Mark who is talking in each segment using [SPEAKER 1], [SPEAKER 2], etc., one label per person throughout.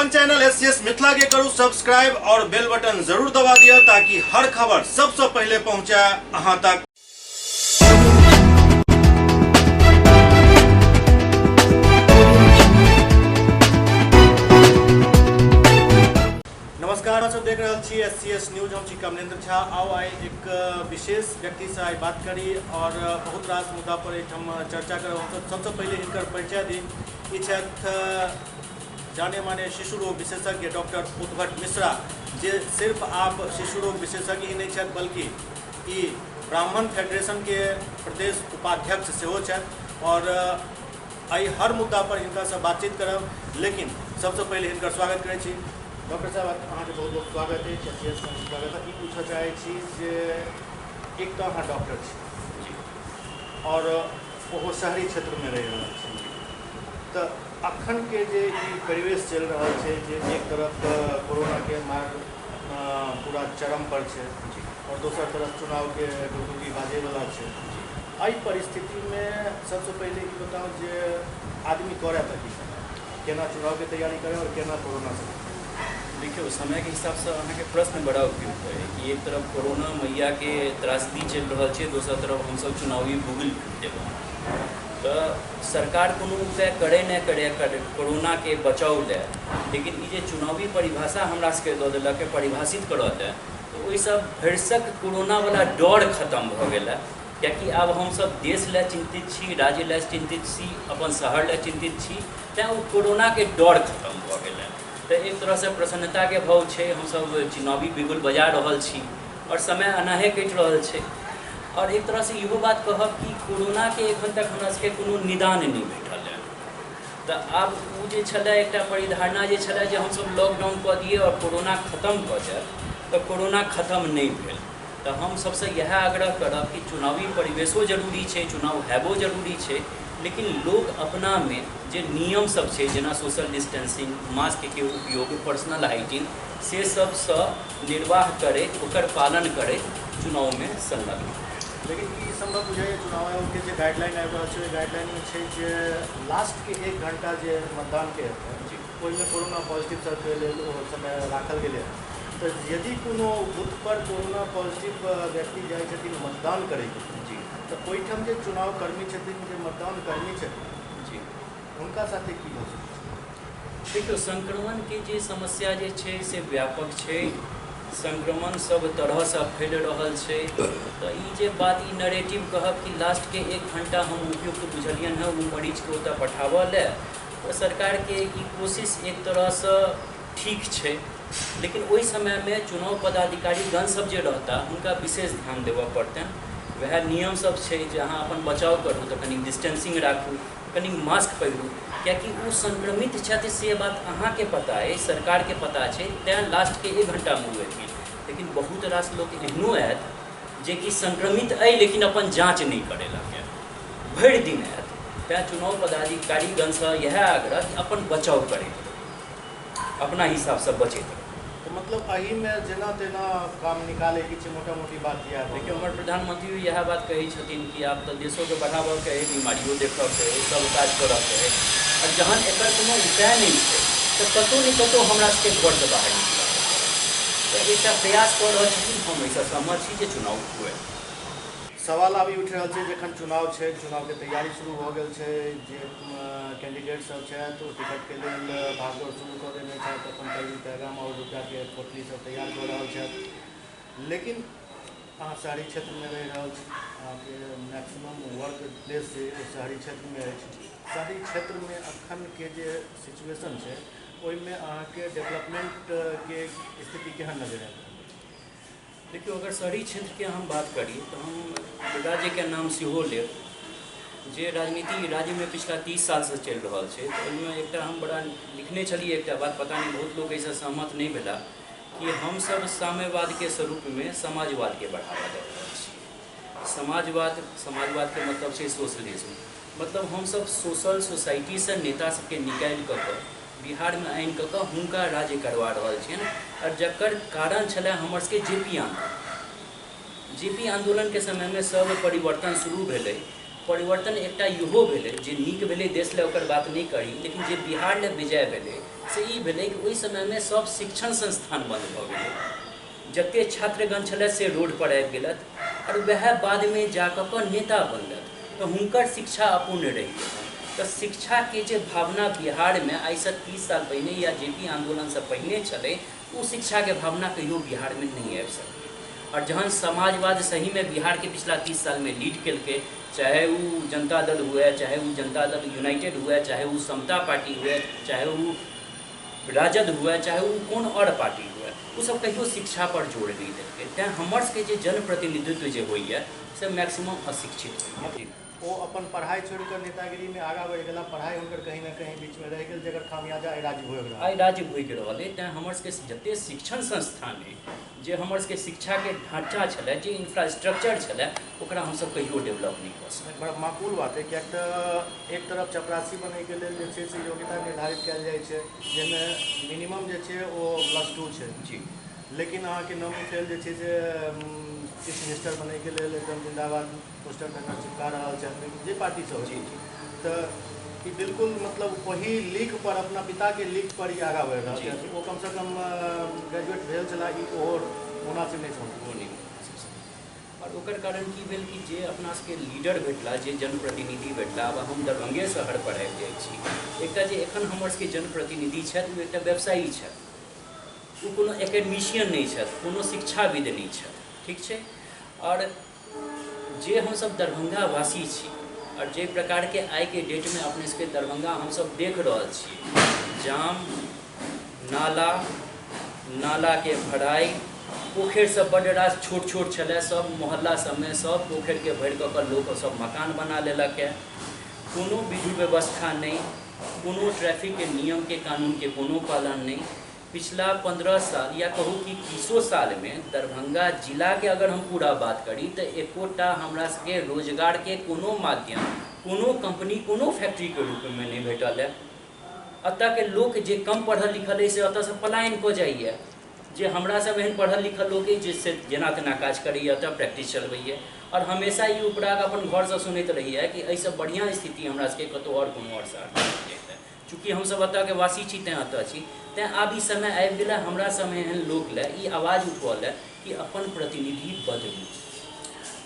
[SPEAKER 1] अपन channel SCS Mithila के करू सब्सक्राइब और बेल बटन जरूर दबा दिया ताकि हर खबर सबसे पहले पहुंचे अहां तक। नमस्कार, अहाँ सब देख रहल छी एस सी एस न्यूज। हम छी कमलेंद्र झा। आउ आइ एक विशेष व्यक्तिसँ आइ बात करी और बहुत रास मुद्दा पर एहिठाम चर्चा करब। हमसब सबसँ पहिले हिनकर परिचय दी। ई छथि जाने माने शिशु रोग विशेषज्ञ डॉक्टर उद्भट मिश्रा, जे सिर्फ आप शिशु रोग विशेषज्ञ ही नहि छथि बल्कि ई ब्राह्मण फेडरेशनके प्रदेश उपाध्यक्ष सेहो छथि और एहि हर मुद्दा पर हिनकासँ बातचीत करब। लेकिन सबसँ पहिले हिनकर स्वागत करै छी। डॉक्टर साहब, अहाँके बहुत बहुत स्वागत अछि, एस सी एस में स्वागत है। ई पूछऽ चाहै छी जे एक तऽ अहाँ डॉक्टर छी और ओहो शहरी क्षेत्रमे रहि रहल छी, तऽ अखनके जे ई परिवेश चलि रहल छै जे एक तरफ कोरोनाके मार पूरा चरम पर छै और दोसर तरफ चुनावके डुगडुगी बाजैवला छै, एहि परिस्थितिमे सबसँ पहिले ई बताउ जे आदमी करय तऽ की करय, केना चुनावके तैयारी करय और केना कोरोनासँ बचय?
[SPEAKER 2] देखियौ, समयके हिसाबसँ अहाँके प्रश्न बड़ा उपयुक्त अइ कि एक तरफ कोरोना मैयाके त्रासदी चलि रहल छै, दोसर तरफ हमसभ चुनावी बुगुल फूकि देलहुँ। तऽ सरकार कोनो उपाय करै नहि करै कोरोनाके बचाव लए, लेकिन ई जे चुनावी परिभाषा हमरा सबके दऽ देलक परिभाषित करऽ लए, तऽ ओहिसँ भरिसक कोरोनावला डर खतम भऽ गेल है। कियाकि आब हमसभ देश लए चिन्तित छी, राज्य लए चिन्तित छी, अपन शहर लए चिन्तित छी, तैँ ओ कोरोनाके डर खतम भऽ गेल है। तऽ एक तरहसँ प्रसन्नताके भाव छै, हमसभ चुनावी बिगुल बजा रहल छी आओर समय एनाहे कटि रहल छै। आओर एक तरहसँ इहो बात कहब कि कोरोनाके एखन तक हमरा सबके कोनो निदान नहि भेटल हँ। तऽ आब ओ जे छलै एकटा परिधारणा जे छलै जे हमसभ लॉकडाउन कऽ दियै आओर कोरोना खतम भऽ जायत, तऽ कोरोना खतम नहि भेल। तऽ हम सबसँ इएह आग्रह करब कि चुनावी परिवेशो जरूरी छै, चुनाव हैबो जरूरी छै, लेकिन लोक अपनामे जे नियम सब छै जेना सोशल डिस्टेंसिंग, मास्कके उपयोग, पर्सनल हाइजीन, से सबसँ निर्वाह करैत ओकर पालन करैत चुनावमे संलग्न।
[SPEAKER 1] लेकिन की सम्भव बुझाइए चुनाव आयोगके जे गाइडलाइन आबि रहल छै, ओहि गाइडलाइनमे छै जे लास्टके 1 घंटा जे मतदानके हेतै ओहिमे कोरोना पॉजिटिव सबके लेल ओ समय राखल गेलै हँ। तऽ यदि कोनो बूथपर कोरोना पॉजिटिव व्यक्ति जाइ छथिन मतदान करैके
[SPEAKER 2] जी,
[SPEAKER 1] तऽ ओहिठाम जे चुनाव कर्मी छथिन, जे मतदान कर्मी छथिन
[SPEAKER 2] जी,
[SPEAKER 1] हुनका साथे की भऽ सकै छै?
[SPEAKER 2] देखियौ, संक्रमणके जे समस्या जे छै से व्यापक छै, संक्रमण सब तरहसँ फैल रहल छै। तऽ ई जे बात, ई नरेटिव कहब कि लास्टके 1 घंटा हम उपयुक्त बुझलियनि हँ ओ मरीजके ओतऽ पठाबऽ लए, तऽ सरकारके ई कोशिश एक तरहसँ ठीक छै, लेकिन ओहि समयमे चुनाव पदाधिकारी गण सब जे रहता हुनका विशेष ध्यान देबऽ पड़तनि। वएह नियम सब छै जे अहाँ अपन बचाव करू तऽ कनि डिस्टेंसिंग राखू, कनि मास्क पहिरू, कियाकि ओ संक्रमित छथि से बात अहाँके पता अइ, सरकारके पता छै, तैँ लास्टके 1 घंटामे ओ एथिन। लेकिन बहुत रास लोक एहनो आयत जेकि संक्रमित अइ लेकिन अपन जाँच नहि करेलक हँ, भरि दिन आयत। तैँ चुनाव पदाधिकारीगणसँ इएह आग्रह कि अपन बचाव करैत रहू, अपना हिसाबसँ बचैत रहू।
[SPEAKER 1] तऽ मतलब एहिमे जेना तेना काम निकालैके छै, मोटा मोटी बात इएह।
[SPEAKER 2] देखियौ, हमर प्रधानमंत्री इएह बात कहै छथिन कि आब तऽ देशोके बढ़ाबऽके हइ, बीमारियो देखऽके हइ, सब काज करऽके हइ, आओर जहन एकर कोनो उपाय नहि छै तऽ कतहु ने कतहु हमरा सबके घरसँ बाहर निकलऽ पड़त। तऽ एकटा प्रयास कऽ रहल छथिन, हम एहिसँ सहमत छी जे चुनाव हुए।
[SPEAKER 1] सवाल आब ई उठि रहल छै, जखन चुनाव छै, चुनावके तैयारी शुरू भऽ गेल छै, जे कैंडिडेट सब छथि ओ टिकटके लेल भागदौड़ शुरू कऽ देने छथि, अपन पैरवी पैगाम आओर रुपैआके पोटली सब तैयार कऽ रहल छथि, लेकिन अहाँ शहरी क्षेत्रमे रहि रहल छी, अहाँके मैक्सिमम वर्क प्लेस जे ओ शहरी क्षेत्रमे अछि। शहरी क्षेत्रमे अखनके जे सिचुएशन छै ओहिमे अहाँके डेवलपमेंटके स्थिति केहन नजर आबि रहल अछि?
[SPEAKER 2] देखियौ, अगर शहरी क्षेत्रके हम बात करी तऽ हम राज्यके नाम सेहो लेब। जे राजनीति राज्यमे पिछला 30 सालसँ चलि रहल छै, तऽ ओहिमे एकटा हम बड़ा लिखने छलियै एकटा बात, पता नहि बहुत लोक एहिसँ सहमत नहि भेला, कि हमसभ साम्यवादके स्वरूपमे समाजवादके बढ़ावा दऽ रहल छी। समाजवाद, समाजवादके मतलब छै सोशलिज्म, मतलब हमसभ सोशल सोसाइटीसँ नेता सबके निकालि कऽ कऽ बिहारमे आनि कऽ कऽ हुनका राज्य करवा रहल छियनि। आओर जकर कारण छलै हमर सबके जे पी आन्दोलन। जे पी आन्दोलनके समयमे सब परिवर्तन शुरू भेलै। परिवर्तन एकटा इहो भेलै जे नीक भेलै देश लए, ओकर बात नहि करी, लेकिन जे बिहार लए बेजाय भेलै से ई भेलै कि ओहि समयमे सब शिक्षण संस्थान बन्द भऽ गेलै, जतेक छात्रगण छलथि से रोडपर आबि गेलथि आओर वएह बादमे जा कऽ कऽ नेता बनलथि, तऽ हुनकर शिक्षा अपूर्ण रहि गेलनि। तऽ शिक्षाके जे भावना बिहारमे आइसँ 30 साल पहिने या जे पी आन्दोलनसँ पहिने छलै, ओ शिक्षाके भावना कहियो बिहारमे नहि आबि सकलै। आओर जहन समाजवाद सहीमे बिहारके पिछला 30 सालमे लीड केलकै, चाहे ओ जनता दल हुए, चाहे ओ जनता दल यूनाइटेड हुए, चाहे ओ समता पार्टी हुए, चाहे ओ राजद हुए, चाहे ओ कोन आओर पार्टी हुए, ओ सब कहियो शिक्षा पर जोर नहि देलकै। तैँ हमर सबके जे जनप्रतिनिधित्व जे होइए से मैक्सिमम अशिक्षित होइए।
[SPEAKER 1] ओ अपन पढ़ाइ छोड़ि कऽ नेतागिरीमे आगाँ बढ़ि गेला, पढ़ाइ हुनकर कहीं ने कहीं बीचमे रहि गेल, जकर खामियाजा आइ राज्य भोगि रहल
[SPEAKER 2] आइ राज्य भोगि रहल अइ। तैँ हमर सबके जतेक शिक्षण संस्थान अइ, जे हमर सबके शिक्षाके ढाँचा छलै, जे इंफ्रास्ट्रक्चर छलै, ओकरा हमसब कहियो डेवलप नहि कऽ सकलहुँ।
[SPEAKER 1] बड़ा माकूल बात अइ, किएक तऽ एक तरफ चपरासी बनैके लेल जे छै से योग्यता निर्धारित कयल जाइ छै, जाहिमे मिनिमम जे छै ओ +2 छै
[SPEAKER 2] जी,
[SPEAKER 1] लेकिन अहाँके 9वीं फेल जे छै से चीफ मिनिस्टर बनैके लेल एकदम जिंदाबाद पोस्टर बैनर चिपका रहल छथि जे पार्टी सब
[SPEAKER 2] जी जी।
[SPEAKER 1] तऽ ई बिल्कुल मतलब वही लीक पर, अपना पिताके लीक पर ही आगाँ बढ़ि रहल छथि। ओ कमसँ कम ग्रेजुएट भेल छलाह, ई ओहो मुनासिब नहि समझ
[SPEAKER 2] ओ नहि मुनासिब समझ। आओर ओकर कारण की भेल कि जे अपना सबके लीडर भेटला, जे जनप्रतिनिधि भेटला, आब हम दरभंगे शहर पर आबि जाइ छी, एकटा जे एखन हमर सबके जनप्रतिनिधि छथि ओ एकटा व्यवसायी छथि, ओ कोनो एकेडमिशियन नहि छथि, कोनो शिक्षाविद नहि छथि, ठीक छै। आओर जे हमसब दरभंगावासी छी आओर जाहि प्रकारके आइके डेटमे अपने सबके दरभंगा हमसब देख रहल छी, जाम, नाला, नालाके भराइ, पोखरि सब बड्ड रास छोट छोट छलै, सब मोहल्ला सबमे सब पोखरिके भरि कऽ कऽ लोक सब मकान बना लेलक हँ, कोनो विधि व्यवस्था नहि, कोनो ट्रैफिकके नियमके कानूनके कोनो पालन नहि। पिछला 15 साल या कहू कि 30 सालमे दरभंगा जिलाके अगर हम पूरा बात करी तऽ एकोटा हमरा सबके रोजगारके कोनो माध्यम, कोनो कम्पनी, कोनो फैक्ट्रीके रूपमे नहि भेटल हँ। एतऽके लोक जे कम पढ़ल लिखल अइ से एतऽसँ पलायन कऽ जाइए, जे हमरा सब एहन पढ़ल लिखल लोक अइ जे से जेना तेना काज करैए, एतऽ प्रैक्टिस चलबैए, आओर हमेशा ई उपराग अपन घरसँ सुनैत रहैए कि एहिसँ बढ़िआँ स्थिति हमरा सबके कतहु आओर कोनो आओर शहरमे भेट जैतै। चूँकि हमसब एतऽके वासी छी तैँ एतऽ छी, तैँ आब ई समय आबि गेलै हमरा सब एहन लोक लए ई आवाज उठबऽ लए कि अपन प्रतिनिधि बदलू।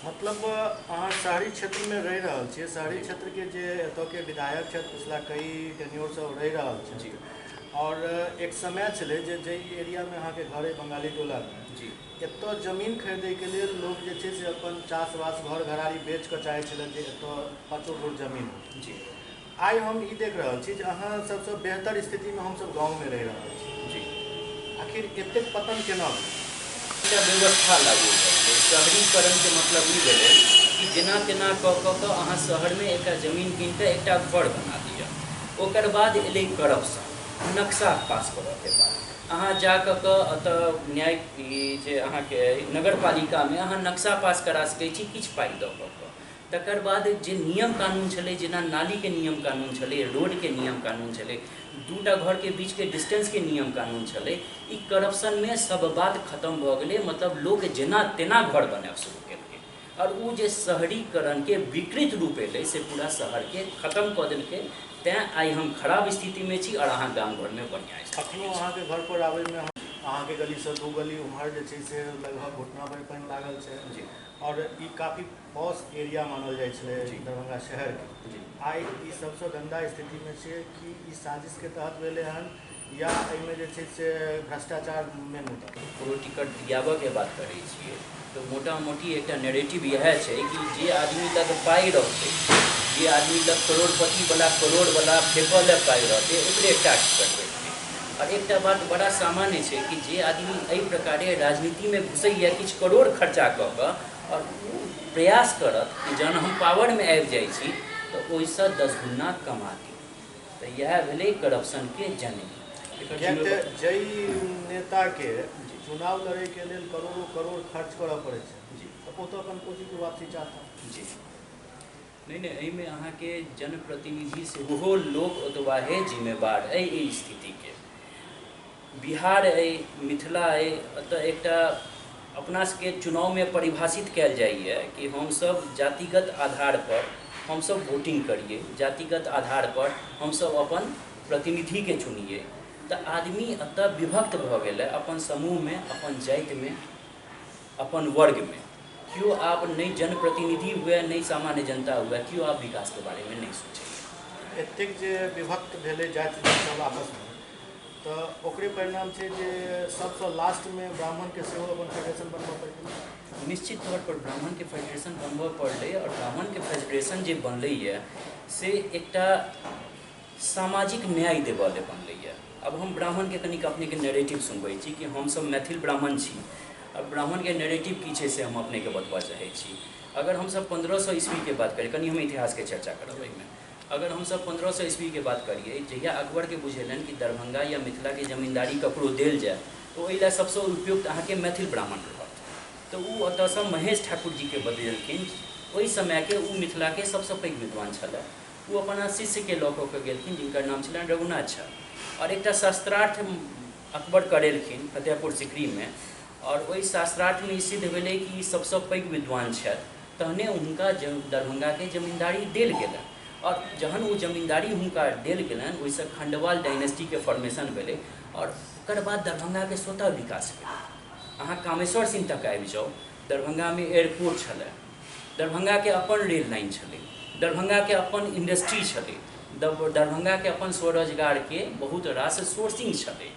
[SPEAKER 1] मतलब अहाँ शहरी क्षेत्रमे रहि रहल छियै, शहरी क्षेत्रके जे एतऽके विधायक छथि पिछला कई टेन्योर सब रहि रहल छथि, और एक समय छलै जे जाहि एरियामे अहाँके घर अइ बंगाली टोलामे
[SPEAKER 2] जी,
[SPEAKER 1] एतऽ जमीन खरीदैके लेल लोक जे छै से अपन चास वास घर घराड़ी बेच कऽ चाहै छलै जे एतऽ 5 धूर जमीन हो
[SPEAKER 2] जी।
[SPEAKER 1] आइ हम ई देख रहल छी जे अहाँ सबसँ बेहतर स्थितिमे हमसब गाँवमे रहि रहल छी
[SPEAKER 2] जी।
[SPEAKER 1] आखिर एतेक पतन केना भेल?
[SPEAKER 2] एकटा व्यवस्था लागू भऽ गेलै। शहरीकरणके मतलब ई भेलै कि जेना तेना कऽ कऽ कऽ अहाँ शहरमे एकटा जमीन कीन कऽ एकटा घर बना लिअ। ओकर बाद एलै करप्शन, नक्शा पास करऽके बाद अहाँ जा कऽ कऽ एतऽ न्याय ई जे अहाँके नगरपालिकामे अहाँ नक्शा पास करा सकै छी किछु पाइ दऽ कऽ कऽ। तकर बाद जे नियम कानून छलै, जेना नालीके नियम कानून छलै, रोडके नियम कानून छलै, 2टा घरके बीचके डिस्टेंसके नियम कानून छलै, ई करप्शनमे सब बात खतम भऽ गेलै। मतलब लोक जेना तेना घर बनायब शुरू केलकै आओर ओ जे शहरीकरणके विकृत रूप एलै से पूरा शहरके खतम कऽ देलकै। तैँ आइ हम खराब स्थितिमे छी आओर अहाँ गाम घरमे बढ़िआँ स्थितिमे
[SPEAKER 1] अखनो
[SPEAKER 2] छी।
[SPEAKER 1] अहाँके घर पर आबैमे अहाँके गलीसँ 2 गली उम्हर जे छै से लगभग घुटना भरि पानि लागल छै
[SPEAKER 2] जी।
[SPEAKER 1] आओर ई काफी पॉश एरिया मानल जाइ छलै
[SPEAKER 2] जी।
[SPEAKER 1] दरभंगा शहरके
[SPEAKER 2] जी।
[SPEAKER 1] आइ ई सबसँ गन्दा स्थितिमे छै कि ई साजिशके तहत भेलै हन या एहिमे जे छै से भ्रष्टाचार मेन मुद्दा?
[SPEAKER 2] ककरो टिकट दियाबऽके बात करै छियै तऽ मोटा मोटी एकटा नैरेटिव इएह छै कि जे आदमी लग पाइ रहतै, जे आदमी लग करोड़पतिवला करोड़वला फेकऽ लए पाइ रहतै, ओकरे एकटा टिकट भेटतै। आओर एकटा बात बड़ा सामान्य छै कि जे आदमी एहि प्रकारे राजनीतिमे घुसैए किछु करोड़ खर्चा कऽ कऽ आओर ओ प्रयास करत कि जहन हम पावरमे आबि जाइ छी तऽ ओहिसँ 10 गुना कमा ली। तऽ इएह भेलै करप्शनके जननी।
[SPEAKER 1] किएक तऽ जाहि नेताके चुनाव लड़ैके लेल करोड़ो करोड़ खर्च करऽ पड़ै छै
[SPEAKER 2] जी,
[SPEAKER 1] तऽ ओ तऽ अपन पूँजीके वापसी चाहता।
[SPEAKER 2] जी नहि नहि, एहिमे अहाँके जनप्रतिनिधि सेहो लोक ओतबाहे जिम्मेवार अइ एहि स्थितिके। बिहार अइ, मिथिला अइ, एतऽ एकटा अपना सबके चुनावमे परिभाषित कयल जाइए कि हमसब जातिगत आधार पर हमसब वोटिंग करियै, जातिगत आधार पर हमसब अपन प्रतिनिधिके चुनियै। तऽ तऽ आदमी एतऽ विभक्त भऽ गेलै अपन समूहमे, अपन जातिमे, अपन वर्गमे। केओ आब नहि जनप्रतिनिधि हुए, नहि सामान्य जनता हुए, केओ आब विकासके बारेमे नहि सोचैए।
[SPEAKER 1] एतेक जे विभक्त भेलै जाति सब आपसमे, तऽ ओकरे परिणाम छै जे सबसँ लास्टमे ब्राह्मणके सेहो अपन फेडरेशन बनबऽ पड़ि गेलै।
[SPEAKER 2] निश्चित तौर पर ब्राह्मणके फेडरेशन बनबऽ पड़लै। आओर ब्राह्मणके फेडरेशन जे बनलैए से एकटा सामाजिक न्याय देबऽ लेल बनलैए। अब हम ब्राह्मणके कनिक अपनेके नैरेटिव सुनबै छी कि हमसब मैथिल ब्राह्मण छी। अब ब्राह्मणके नैरेटिव की छै से हम अपनेके बतबऽ चाहै छी। अगर हमसब 1500 ईस्वीके बात करी, कनि हम इतिहासके चर्चा करब एहिमे। अगर हमसब 1500 ईस्वीके बात करिए, जहिया अकबरके बुझेलनि कि दरभंगा या मिथिलाके जमींदारी ककरो देल जाय तऽ ओहि लए सबसँ उपयुक्त अहाँके मैथिल ब्राह्मण रहत, तऽ ओ ओतऽसँ महेश ठाकुर जीके बदलखिन। ओहि समयके ओ मिथिलाके सबसँ पैघ विद्वान छलै। ओ अपना शिष्यके लऽ कऽ गेलखिन जिनकर नाम छलनि रघुनाथ झा, आओर एकटा शास्त्रार्थ अकबर करेलखिन फतेहपुर सिकरीमे, आओर ओहि शास्त्रार्थमे ई सिद्ध भेलै कि ई सबसँ पैघ विद्वान छथि, तहने हुनका दरभंगाके जमींदारी देल गेलनि। और जहन ओ जमींदारी हुनका देल गेलनि ओहिसँ खंडवाल डायनेस्टीके फॉर्मेशन भेलै, और ओकर बाद दरभंगाके स्वतः विकास भेलै। अहाँ कामेश्वर सिंह तक आबि जाउ, दरभंगामे एयरपोर्ट छलै, दरभंगाके अपन रेल लाइन छलै, दरभंगाके अपन इंडस्ट्री छलै, दरभंगाके अपन स्वरोजगारके बहुत रास सोर्सिंग छलै।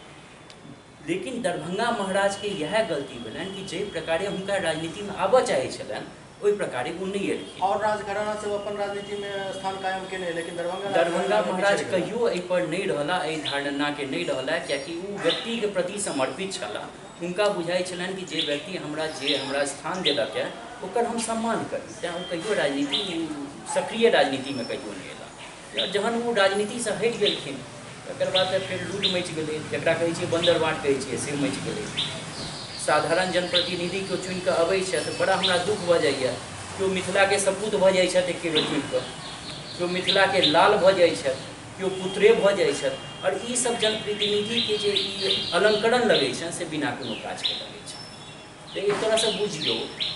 [SPEAKER 2] लेकिन दरभंगा महाराजके इएह गलती भेलनि कि जाहि प्रकारे हुनका राजनीतिमे आबऽ चाहै छलनि ओहि प्रकारे ओ नहि एलखिन।
[SPEAKER 1] और राजघराना सब अपन राजनीतिमे स्थान कायम केने, लेकिन
[SPEAKER 2] दरभंगा महाराज कहियो एहिपर नहि रहला, एहि धारणाके नहि रहला, कियाकि ओ व्यक्तिके प्रति समर्पित छलाह। हुनका बुझाइ छलनि कि जे व्यक्ति हमरा स्थान देलक है ओकर हम सम्मान करी, तेँ ओ कहियो राजनीति सक्रिय राजनीतिमे कहियो नहि एला। जहन ओ राजनीतिसँ हटि गेलखिन तकर बाद तऽ फेर लूट मचि गेलै, जकरा कहै छियै बन्दरबाँट कहै छियै से मचि गेलै। साधारण जनप्रतिनिधि केओ चुनिकऽ अबै छथि, बड़ा हमरा दुख भऽ जाइए, केओ मिथिलाके सपूत भऽ जाइ छथि एके बेर चुनिकऽ, केओ मिथिलाके लाल भऽ जाइ छथि, केओ पुत्रे भऽ जाइ छथि, आओर ईसब जनप्रतिनिधिके जे ई अलङ्करण लगै छनि से बिना कोनो काजके लगै छै। तऽ एक तरहसँ बुझियौ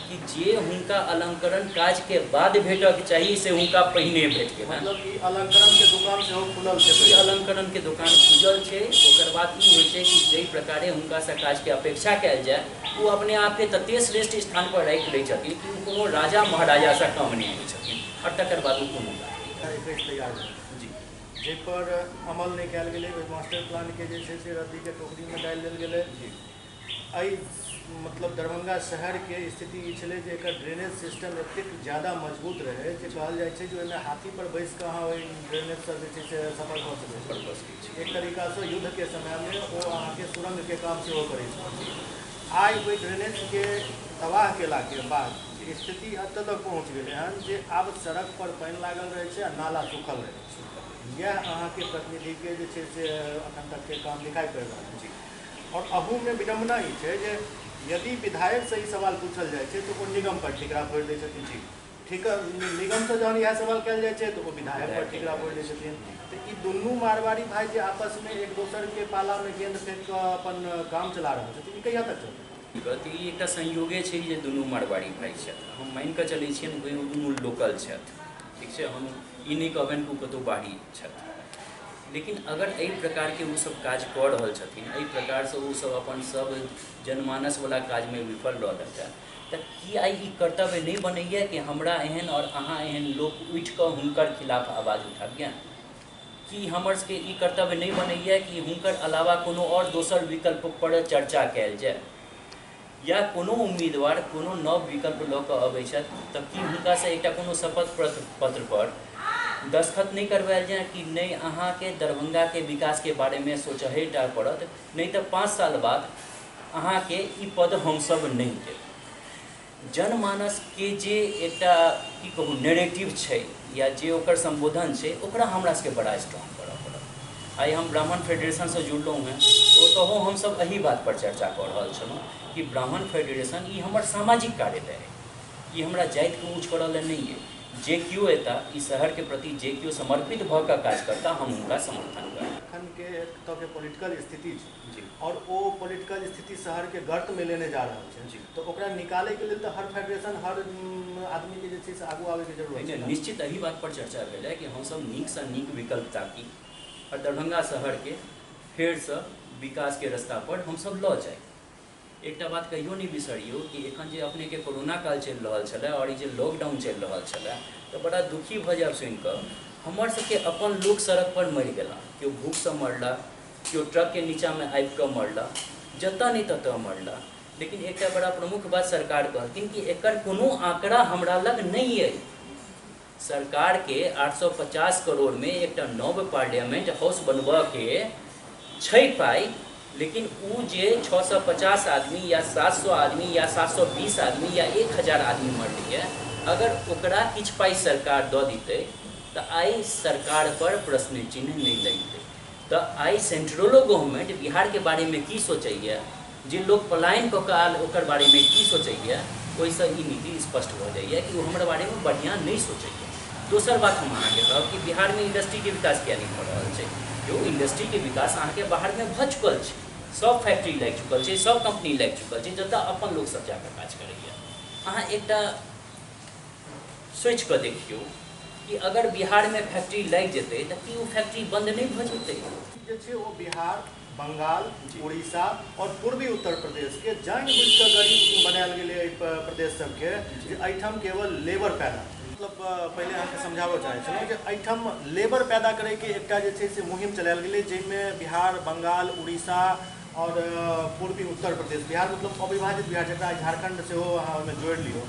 [SPEAKER 2] कि जे हुनका अलङ्करण काजके बाद भेटऽके चाही से हुनका पहिने भेट गेल।
[SPEAKER 1] मतलब ई अलङ्करणके दुकान सेहो खुलल छै।
[SPEAKER 2] ई अलङ्करणके दुकान खुजल छै। ओकर बाद ई होइ छै कि जाहि प्रकारे हुनकासँ काजके अपेक्षा कयल जाय ओ अपने आपके तते श्रेष्ठ स्थानपर राखि लै छथिन कि ओ कोनो राजा महाराजासँ कम नहि होइ छथिन, आओर तकर बाद ओ कोनो काज
[SPEAKER 1] तैयार जी जाहिपर अमल नहि कयल गेलै, ओहि मास्टर प्लानके जे छै से रद्दीके टोकरीमे डालि देल गेलै। एहि मतलब दरभंगा शहरके स्थिति ई छलै जे एकर ड्रेनेज सिस्टम एतेक ज्यादा मजबूत रहै जे कहल जाइ छै जे ओहिमे हाथीपर बैसिकऽ अहाँ ओहि ड्रेनेजसँ जे छै से सफर कऽ सकै छी। एक तरीकासँ युद्धके समयमे ओ अहाँके सुरङ्गके काम सेहो करै छै। आइ ओहि ड्रेनेजके तबाह केलाके बाद स्थिति एतऽ तक पहुँच गेलै हन जे आब सड़कपर पानि लागल रहै छै आ नाला सूखल रहै छै। इएह अहाँके प्रतिनिधिके जे छै से एखन तकके काम दिखाइ पड़ि रहल छै। और अहूमे विडम्बना ई छै जे यदि विधायकसँ ई सवाल पूछल जाइ छै तऽ ओ निगम पर ठिकरा फोड़ि दै छथिन। जी ठीक, निगमसँ जहन इएह सवाल कयल जाइ छै तऽ ओ विधायक पर ठिकरा फोड़ि दै छथिन। तऽ ई दुनू मारवाड़ी भाई जे आपसमे एक दोसरके पालामे गेंद फेंक कऽ अपन काम चला रहल छथिन, ई कहिया तक चलतै?
[SPEAKER 2] तऽ ई एकटा संयोगे छै जे दुनू मारवाड़ी भाई छथि। हम मानि कऽ चलै छियनि ओ दुनू लोकल छथि, ठीक छै, हम ई नहि कहबनि कि ओ कतहु बाहरी छथि। लेकिन अगर एहि प्रकारके ओसब काज कऽ रहल छथिन, एहि प्रकारसँ ओसब अपन सब जनमानसवला काजमे विफल रहलथि हँ, तऽ की आइ ई कर्तव्य नहि बनैए कि हमरा एहन आओर अहाँ एहन लोक उठिकऽ हुनकर खिलाफ आवाज उठाबियनि? की हमर सबके ई कर्तव्य नहि बनैए कि हुनकर अलावा कोनो आओर दोसर विकल्पपर चर्चा कयल जाय? या कोनो उम्मीदवार कोनो नव विकल्प लऽ कऽ अबै छथि तऽ की हुनकासँ एकटा कोनो शपथ पत्रपर दस्तखत नहि करवायल जाय कि नहि अहाँके दरभंगाके विकासके बारेमे सोचहे टा पड़त, नहि तऽ 5 साल बाद अहाँके ई पद हमसब नहि देब? जनमानसके जे एकटा की कहू नैरेटिव छै या जे ओकर सम्बोधन छै ओकरा हमरा सबके बड़ा स्ट्रॉन्ग करऽ पड़त। आइ हम ब्राह्मण फेडरेशनसँ जुड़लहुँ हेँ, ओतहु हमसब एही बातपर चर्चा कऽ रहल छलहुँ कि ब्राह्मण फेडरेशन ई हमर सामाजिक कार्यालय अइ, ई हमरा जातिके ऊँच करऽ लए नहि अइ। जे केओ एता ई शहरके प्रति जे केओ समर्पित भऽ कऽ काज करता हम हुनका समर्थन करब।
[SPEAKER 1] एखनके एतऽके पॉलिटिकल स्थिति छै और ओ पॉलिटिकल स्थिति शहरके गर्तमे लेने जा रहल छै, तऽ ओकरा निकालैके लेल तऽ हर फेडरेशन हर आदमीके जे छै से आगू आबैके जरूरत छै।
[SPEAKER 2] निश्चित एहि बात पर चर्चा भेलै कि हमसब नीकसँ नीक विकल्प ताकी और दरभंगा शहरके फेरसँ विकासके रस्ता पर हमसब लऽ जाइ। एकटा बात कहियो नहि बिसरियौ कि एखन जे अपनेके कोरोना काल चलि रहल छलै आओर ई जे लॉकडाउन चलि रहल छलै, तऽ बड़ा दुखी भऽ जायब सुनिकऽ, हमर सबके अपन लोक सड़क पर मरि गेला, केओ भूखसँ मरला, केओ ट्रकके नीचाँमे आबिकऽ मरला, जतऽ नहि ततऽ मरला। लेकिन एकटा बड़ा प्रमुख बात सरकार कहलखिन कि एकर कोनो आंकड़ा हमरा लग नहि अइ। सरकारके 850 करोड़मे एकटा नव पार्लियामेंट हाउस बनबऽके छै पाइ, लेकिन उ जे 650 आदमी या 700 आदमी या 720 आदमी या 1000 आदमी मरलैए, अगर ओकरा किछु पाइ सरकार दऽ दितै तऽ आइ सरकार पर प्रश्न चिन्ह नहि लगितै। तऽ आइ सेंट्रलो गवर्नमेंट बिहारके बारेमे की सोचैए, जे लोक पलायन कऽ कऽ आयल ओकर बारेमे की सोचैए, ओहिसँ ई नीति स्पष्ट भऽ जाइए कि ओ हमरा बारेमे बढ़िआँ नहि सोचैए। दोसर बात हम अहाँके कहब कि बिहारमे इंडस्ट्रीके विकास किया नहि भऽ रहल छै। यौ, इंडस्ट्रीके विकास अहाँके बाहरमे भऽ चुकल छै, सब फैक्ट्री लागि चुकल छै, सब कंपनी लागि चुकल छै, जतऽ अपन लोकसब जाकऽ काज करैए। अहाँ एकटा सोचि कऽ देखियौ कि अगर बिहारमे फैक्ट्री लागि जेतै तऽ की ओ फैक्ट्री बन्द नहि भऽ जेतै?
[SPEAKER 1] जे छै ओ बिहार, बंगाल, उड़ीसा आओर पूर्वी उत्तर प्रदेशके जानि बुझिकऽ गरीब बनायल गेलै एहि प्रदेश सबके, जे एहिठाम केवल लेबर पैदा, मतलब पहिले अहाँके समझाबऽ चाहै छलहुँ जे एहिठाम लेबर पैदा करैके एकटा जे छै से मुहिम चलायल गेलै, जाहिमे बिहार, बंगाल, उड़ीसा आओर पूर्वी उत्तर प्रदेश, बिहार मतलब अविभाजित बिहार जकरा झारखण्ड सेहो अहाँ ओहिमे जोड़ि लियौ,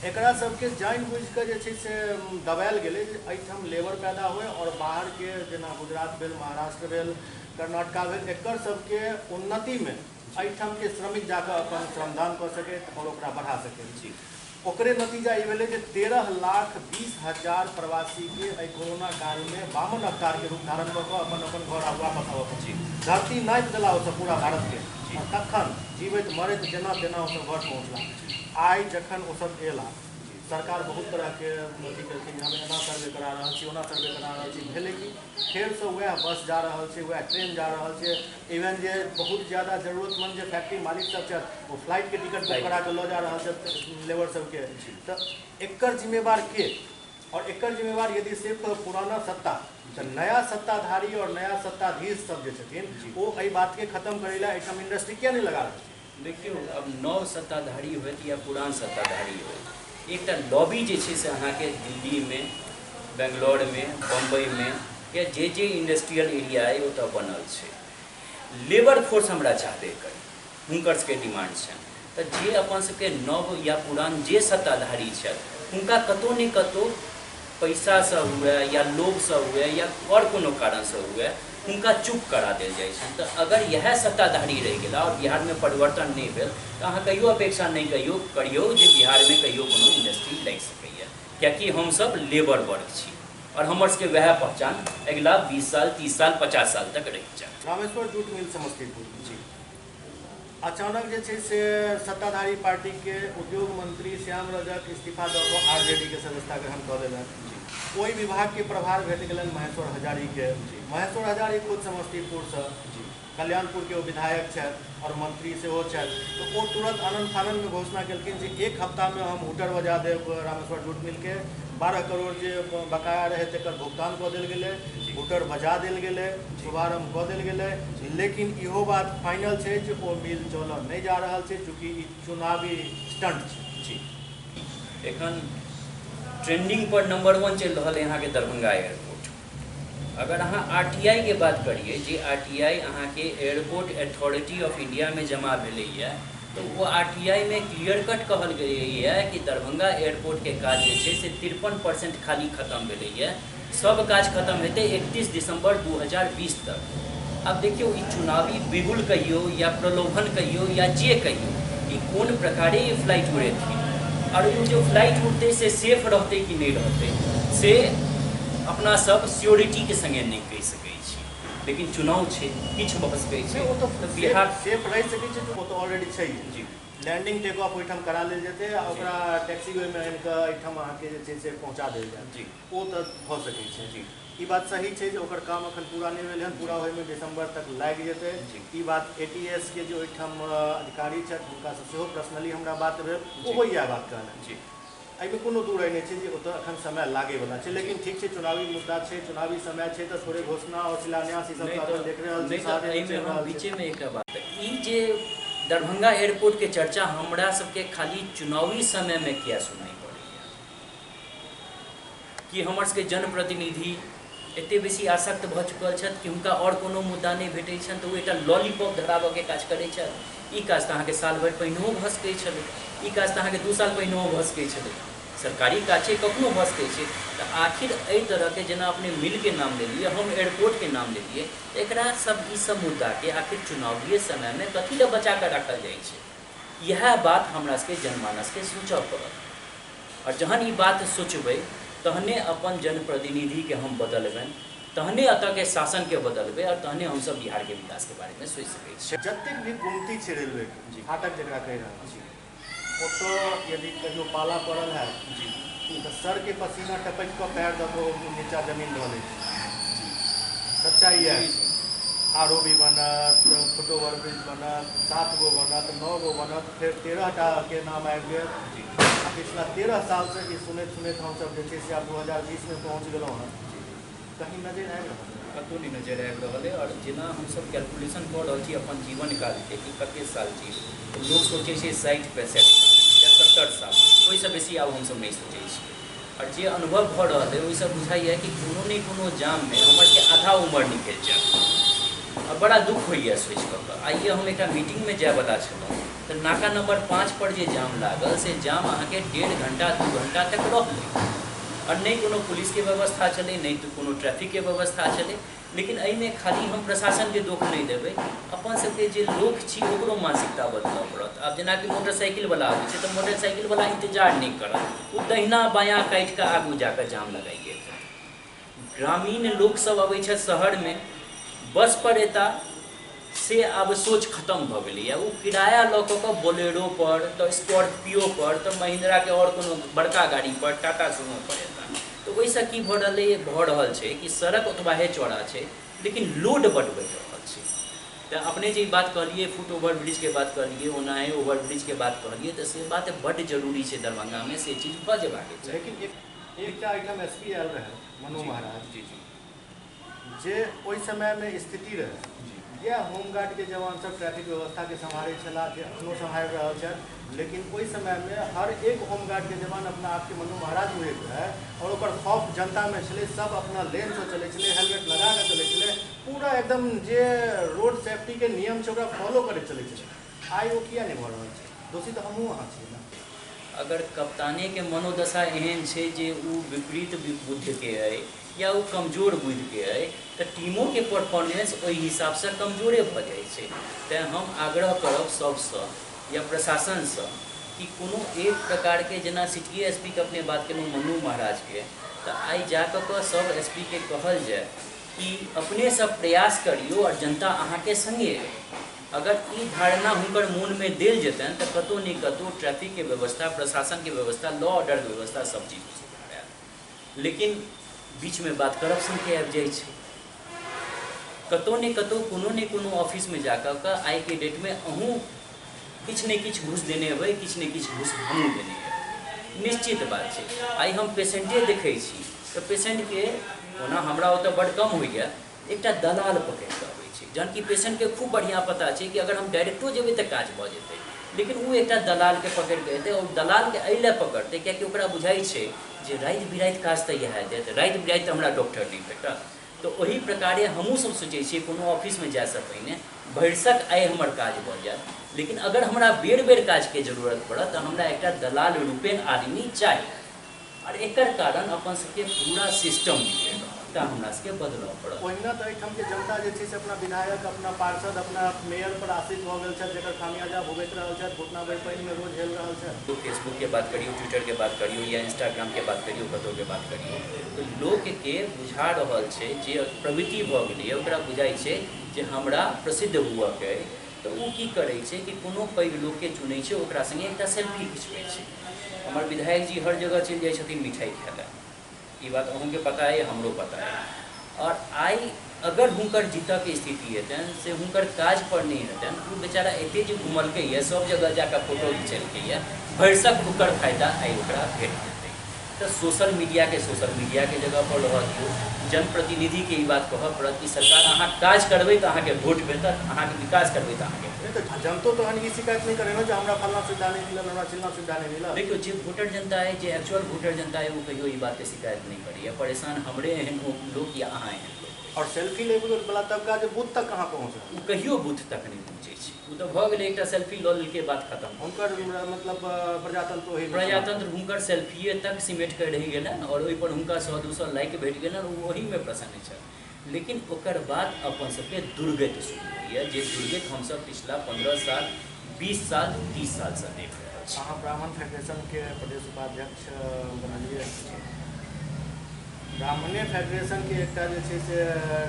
[SPEAKER 1] एकरा सबके जानि बुझिकऽ जे छै से दबायल गेलै जे एहिठाम लेबर पैदा होइ आओर बाहरके जेना गुजरात भेल, महाराष्ट्र भेल, कर्नाटका भेल, एकर सबके उन्नतिमे एहिठामके श्रमिक जाकऽ अपन श्रमदान कऽ सकैत आओर ओकरा बढ़ा सकैत। ओकरे नतीजा ई भेलै जे 13,20,000 प्रवासीके एहि कोरोना कालमे वामन अवतारके रूप धारण कऽ कऽ अपन अपन घर आब वापस आबऽ पड़ल। धरती नापि देला ओसभ पूरा भारतके, आओर तखन जीवैत मरैत जेना तेना ओसभ घर पहुँचला। आइ जखन ओसभ अयला, सरकार बहुत तरहके अथी केलखिन जे हम एना सर्वे करा रहल छी, ओना सर्वे करा रहल छी। भेलै कि फेरसँ वएह बस जा रहल छै, वएह ट्रेन जा रहल छै। इवन जे बहुत ज्यादा जरूरतमंद जे फैक्ट्री मालिक सब छथि ओ फ्लाइटके टिकट बुक करा कऽ लऽ जा रहल छथि लेबर सबके। तऽ एकर जिम्मेवार के? और एकर जिम्मेवार यदि सिर्फ पुराना सत्ता, तऽ नया सत्ताधारी और नया सत्ताधीश सब जे छथिन ओ एहि बातके खत्म करै लए एहिठाम इंडस्ट्री किया नहि लगा रहल छै?
[SPEAKER 2] देखियौ, अब नव सत्ताधारी होइत या पुरान सत्ताधारी होइत, एकटा लॉबी जे छै से अहाँके दिल्लीमे, बेंगलोरमे, बम्बईमे या जे जे इंडस्ट्रियल एरिया अइ ओतऽ बनल छै। लेबर फोर्स हमरा चाहबे करी, हुनकर सबके डिमांड छनि। तऽ जे अपन सबके नव या पुरान जे सत्ताधारी छथि हुनका कतहु ने कतहु पैसासँ हुए या लोभसँ हुए या आओर कोनो कारणसँ हुए, हुनका चुप करा देल जाइ छनि। तऽ अगर इएह सत्ताधारी रहि गेला आओर बिहारमे परिवर्तन नहि भेल तऽ अहाँ कहियो अपेक्षा नहि कहियो करियौ जे बिहारमे कहियो कोनो इंडस्ट्री लागि सकैए, कियाकि हमसब लेबर वर्ग छी आओर हमर सबके वएह पहचान अगिला 20 साल 30 साल 50 साल तक रहि जायत।
[SPEAKER 1] रामेश्वर जूट मिल समस्तीपुर
[SPEAKER 2] जी।
[SPEAKER 1] अचानक जे छै से सत्ताधारी पार्टीके उद्योग मंत्री श्याम रजक इस्तीफा दऽ कऽ आरजेडी के सदस्यता ग्रहण कऽ लेलनि। ओहि विभागके प्रभार भेट गेलनि महेश्वर हजारीके। महेश्वर हजारी खुद समस्तीपुरसँ, कल्याणपुरके ओ विधायक छथि आओर मंत्री सेहो छथि। तऽ ओ तुरंत आनंद फानंदमे घोषणा केलखिन जे एक हफ्तामे हम हुटर बजा देब रामेश्वर जूट मिलके। 12 करोड़ जे बकाया रहै तकर भुगतान कऽ देल गेलै, हुटर बजा देल गेलै, शुभारम्भ कऽ देल गेलै। लेकिन इहो बात फाइनल छै जे ओ मिल चलऽ नहि जा रहल छै, चूँकि ई चुनावी स्टंट छै।
[SPEAKER 2] जी, एखन ट्रेंडिंग पर नंबर 1 चलि रहल है अहाँके दरभंगा एयरपोर्ट। अगर अहाँ आरटीआई के बात करिए, जे आरटीआई अहाँके एयरपोर्ट अथॉरिटी ऑफ इंडिया में जमा भेलैए, तऽ ओ आरटीआई में क्लियर कट कहल गेलैए कि दरभंगा एयरपोर्ट के काज जे छै से 53% खाली खत्म भेलैए, सब काज खत्म हेतै 31 दिसंबर 2020 तक। आब देखियौ, ई चुनावी बिगुल कहियौ या प्रलोभन कहियौ या जे कहियौ, ई कोन प्रकारे ई फ्लाइट उड़ेथिन आओर ओ जे फ्लाइट उड़तै से सेफ रहतै कि नहि रहतै से अपना सब श्योरिटीके संगे नहि कहि सकै छी। लेकिन चुनाव छै, किछु भऽ सकै छै।
[SPEAKER 1] ओ तऽ
[SPEAKER 2] बिहार
[SPEAKER 1] सेफ रहि सकै छै, ओ तऽ ऑलरेडी छै।
[SPEAKER 2] जी।
[SPEAKER 1] लैंडिंग टेक ऑफ ओहिठाम करा लेल जेतै आ ओकरा टैक्सी ओहिमे आनि कऽ एहिठाम अहाँके जे छै से पहुँचा देल जायत।
[SPEAKER 2] जी।
[SPEAKER 1] ओ तऽ भऽ सकै छै।
[SPEAKER 2] जी।
[SPEAKER 1] ई बात सही छै जे ओकर काम अखन पूरा नहि भेलै हन, पूरा होइमे दिसंबर तक लागि जेतै।
[SPEAKER 2] जी।
[SPEAKER 1] ई बात एटीएस के जे ओहिठाम अधिकारी छथि हुनकासँ सेहो पर्सनली हमरा बात भेल, ओहो इएह बात कहलनि।
[SPEAKER 2] जी।
[SPEAKER 1] एहिमे कोनो दूर नहि छै जे ओतऽ एखन समय लागैवला छै, लेकिन ठीक छै चुनावी मुद्दा छै, चुनावी समय छै, तऽ थोड़े घोषणा आओर शिलान्यास ई सब तऽ देख रहल छी।
[SPEAKER 2] एहिमे हम बीचेमे एकटा बात, ई जे दरभंगा एयरपोर्टके चर्चा हमरा सबके खाली चुनावी समयमे किया सुनाइ पड़ैया? कि हमर सबके जनप्रतिनिधि एते बेसी आसक्त भऽ चुकल छथि कि हुनका आओर कोनो मुद्दा नहि भेटै छनि तऽ ओ एकटा लॉलीपॉप धराबऽके काज करै छथि? ई काज तऽ अहाँके साल भरि पहिनहो भऽ सकै छलै, ई काज तऽ अहाँके 2 साल पहिनहो भऽ सकै छलै, सरकारी काज छै, कखनो भऽ सकै छै। तऽ आखिर एहि तरहके जेना अपने मिलके नाम लेलियै, हम एयरपोर्टके नाम लेलियै, एकरा सब ई सब मुद्दाके आखिर चुनावीय समयमे कथी लए बचा कऽ राखल जाइ छै? इएह बात हमरा सबके जनमानसके सोचऽ पड़त। आओर जहन ई बात सोचबै तहने अपन जनप्रतिनिधिके हम बदलबनि, तहने एतऽके शासनके बदलबै, आओर तहने हमसब बिहारके विकासके बारेमे सोचि सकै छी।
[SPEAKER 1] जतेक भी गुमती छै रेलवेके फाटक जकरा कहि रहल छी, ओतऽ यदि कहियो पाला पड़ल है
[SPEAKER 2] जी
[SPEAKER 1] तऽ सरके पसीना टपकि कऽ पैर दऽ कऽ नीचा जमीन धऽ लै छै। सच्चाइ इएह छै। आर ओ बी बनत, फुट ओवर ब्रिज बनत, 7 गो बनत, 9 गो बनत, फेर 13 टाके नाम आबि गेल
[SPEAKER 2] जी।
[SPEAKER 1] आ पिछला 13 सालसँ ई सुनैत सुनैत हमसब जे छै से आब 2020मे पहुँच गेलहुँ हँ। कहीं नजरि आबि रहल?
[SPEAKER 2] कतहु नहि नजरि आबि रहल अइ। आओर जेना हमसब कैलकुलेशन कऽ रहल छी अपन जीवन कालके कि कतेक साल जीब, लोक सोचै छै 60-65 साल या 70 साल, ओहिसँ बेसी आब हमसब नहि सोचै छी। आओर जे अनुभव भऽ रहल अइ ओहिसँ बुझाइए कि कोनो ने कोनो जाममे हमर सबके आधा उमर निकलि जायत। आ बड़ा दुःख होइए सोचि कऽ। आइए हम एकटा मीटिंगमे जायवला छलहुँ तऽ नाका नम्बर 5 पर जे जाम लागल से जाम अहाँके 1.5 घंटा 2 घंटा तक रहलै। आओर नहि कोनो पुलिसके व्यवस्था छलै, नहि तऽ कोनो ट्रैफिकके व्यवस्था छलै। लेकिन एहिमे खाली हम प्रशासनके दोष नहि देबै, अपन सबके जे लोक छी ओकरो मानसिकता बदलऽ पड़त। आब जेनाकि मोटरसाइकिलवला आबै छै तऽ मोटरसाइकिलवला इन्तजार नहि करत, ओ दहिना बायाँ काटि कऽ आगू जाकऽ जाम लगाइ देत। ग्रामीण लोकसब अबै छथि शहरमे, बस पर एता से आब सोच खतम भऽ गेलैए। ओ किराया लऽ कऽ बोलेरो पर, तऽ स्कॉर्पियो पर, तऽ महिन्द्राके आओर कोनो बड़का गाड़ी पर, टाटा सुमो पर एता। तऽ ओहिसँ की भऽ रहलै, भऽ रहल छै कि सड़क ओतबाहे चौड़ा छै लेकिन लोड बड बढ़ि रहल छै। तऽ अपने जे ई बात कहलियै, फुट ओवर ब्रिजके बात कहलियै, ओनाहे ओवर ब्रिजके बात कहलियै, तऽ से बात बड्ड जरूरी छै दरभंगामे से चीज भऽ जेबाक चाही।
[SPEAKER 1] लेकिन एकटा एहिठाम एस पी आयल रहै मनु महाराज
[SPEAKER 2] जी जी,
[SPEAKER 1] जे ओहि समयमे स्थिति रहै, इएह होमगार्डके जवान सब ट्रैफिक व्यवस्थाके सम्हारै छलाह, जे एखनो सम्हारि रहल छथि। लेकिन ओहि समयमे हर एक होमगार्डके जवान अपना आपके मनु महाराज बुझैत रहै आओर ओकर खौफ जनतामे छलै। सब अपना लेनसँ चलै छलै, हेलमेट लगा कऽ चलै छलै, पूरा एकदम जे रोड सेफ्टीके नियम छै ओकरा फॉलो करैत चलै छलै। आइ ओ किया नहि भऽ रहल छै? दोषी तऽ हमहूँ अहाँ छियै ने।
[SPEAKER 2] अगर कप्तानेके मनोदशा एहन छै जे ओ विपरीत बुद्धिके अइ या ओ कमजोर बुद्धिके अइ, तऽ टीमोके परफॉर्मेंस ओहि हिसाबसँ कमजोरे भऽ जाइ छै। तैँ हम आग्रह करब सबसँ या प्रशासनसँ कि कोनो एक प्रकारके, जेना सिटी एस पी के अपने बात केलहुँ मनु महाराजके, तऽ आइ जा कऽ सब एस पी के कहल जाय कि अपनेसँ प्रयास करियौ आओर जनता अहाँके सङ्गे अइ। अगर ई धारणा हुनकर मोनमे देल जेतनि तऽ कतहु ने कतहु ट्रैफिकके व्यवस्था, प्रशासनके व्यवस्था, लॉ ऑर्डरके व्यवस्था सब चीज सुधार आयत। लेकिन बीचमे बात करप्शनके आबि जाइ छै। कतहु ने कतहु कोनो ने कोनो ऑफिसमे जा कऽ आइके डेटमे अहूँ किछु ने किछु घूस देने हेबै, किछु ने किछु घूस हमहूँ देने हेबै, निश्चित बात छै। आइ हम पेशेंटे देखै छी तऽ पेशेंटके ओना हमरा ओतऽ बड्ड कम होइए, एकटा दलाल पकड़ि कऽ अबै छै, जहन कि पेशेंटके खूब बढ़िआँ पता छै कि अगर हम डायरेक्टो जेबै तऽ काज भऽ जेतै, लेकिन ओ एकटा दलालके पकड़ि कऽ एतै। आओर दलालके एहि लए पकड़तै कियाकि ओकरा बुझाइ छै जे राति बिराति काज तऽ इएह देत, राति बिराति तऽ हमरा डॉक्टर नहि भेटत। तऽ ओहि प्रकारे हमहूँ सब सोचै छियै कोनो ऑफिसमे जाइसँ पहिने भरिसक आइ हमर काज भऽ जायत, लेकिन अगर हमरा बेर बेर काजके जरूरत पड़त तऽ हमरा एकटा दलाल रूपेण आदमी चाही। आओर एकर कारण अपन सबके पूरा सिस्टम बिगड़ि रहल, तऽ हमरा सबके बदलऽ पड़त।
[SPEAKER 1] ओहिना तऽ एहिठामके जनता जे छै से अपना विधायक, अपना पार्षद, अपना मेयर पर आश्रित भऽ गेल छथि, जकर खामियाजा भुगति रहल छथि, घुटना भरि पानिमे रोज हेल रहल छथि।
[SPEAKER 2] फेसबुकके बात करियौ, ट्विटरके बात करियौ या इंस्टाग्रामके बात करियौ, कतहुके बात करियौ, तऽ लोकके बुझा रहल छै जे प्रवृत्ति भऽ गेलैए, ओकरा बुझाइ छै जे हमरा प्रसिद्ध हुअके अइ। तऽ ओ की करै छै कि कोनो पैघ लोकके चुनै छै, ओकरा सङ्गे एकटा सेल्फी खिचबै छै। हमर विधायक जी हर जगह चलि जाइ छथिन मिठाइ खाय लए, ई बात अहूँके पता अइ, हमरो पता अइ। आओर आइ अगर हुनकर जीतऽके स्थिति हेतनि से हुनकर काज पर नहि हेतनि, ओ बेचारा एते जे घुमलकैए, सब जगह जाकऽ फोटो घिचेलकैए, भरिसक ओकर फायदा आइ ओकरा भेट जेतै। तऽ सोशल मीडियाके सोशल मीडियाके जगह पर रहऽ दियौ। जनप्रतिनिधिके ई बात कहऽ पड़त कि सरकार अहाँ काज करबै तऽ अहाँके वोट भेटत, अहाँके विकास करबै तऽ अहाँके
[SPEAKER 1] नहि तऽ जनतो तहन ई शिकायत नहि करै ने जे हमरा फल्लाँ सुविधा नहि मिलल, हमरा चिल्लाँ सुविधा नहि मिलल।
[SPEAKER 2] देखियौ, जे वोटर जनता अइ, जे एक्चुअल वोटर जनता अइ, ओ कहियो ई बातके शिकायत नहि करैए। परेशान हमरे एहन लोक या अहाँ एहन लोक।
[SPEAKER 1] आओर सेल्फी लेबै वला तबका जे बूथ तक कहाँ पहुँच रहल?
[SPEAKER 2] ओ कहियो बूथ तक नहि पहुँचै छै। ओ तऽ भऽ गेलै, एकटा सेल्फी लऽ लेलकै, बात खतम।
[SPEAKER 1] हुनकर मतलब प्रजातंत्र ओही
[SPEAKER 2] प्रजातंत्र हुनकर सेल्फिए तक सिमटि कऽ रहि गेलनि आओर ओहिपर हुनका 100-200 लाइक भेट गेलनि, ओ ओहीमे प्रसन्न छथि। लेकिन ओकर बाद अपन सबके दुर्गति शुरू होइए, जे दुर्गति हमसब पिछला 15 साल, 20 साल, 30 सालसँ देख रहल छी।
[SPEAKER 1] अहाँ ब्राह्मण फेडरेशनके प्रदेश उपाध्यक्ष बनलियै। ब्राह्मणे फेडरेशनके एकटा जे छै से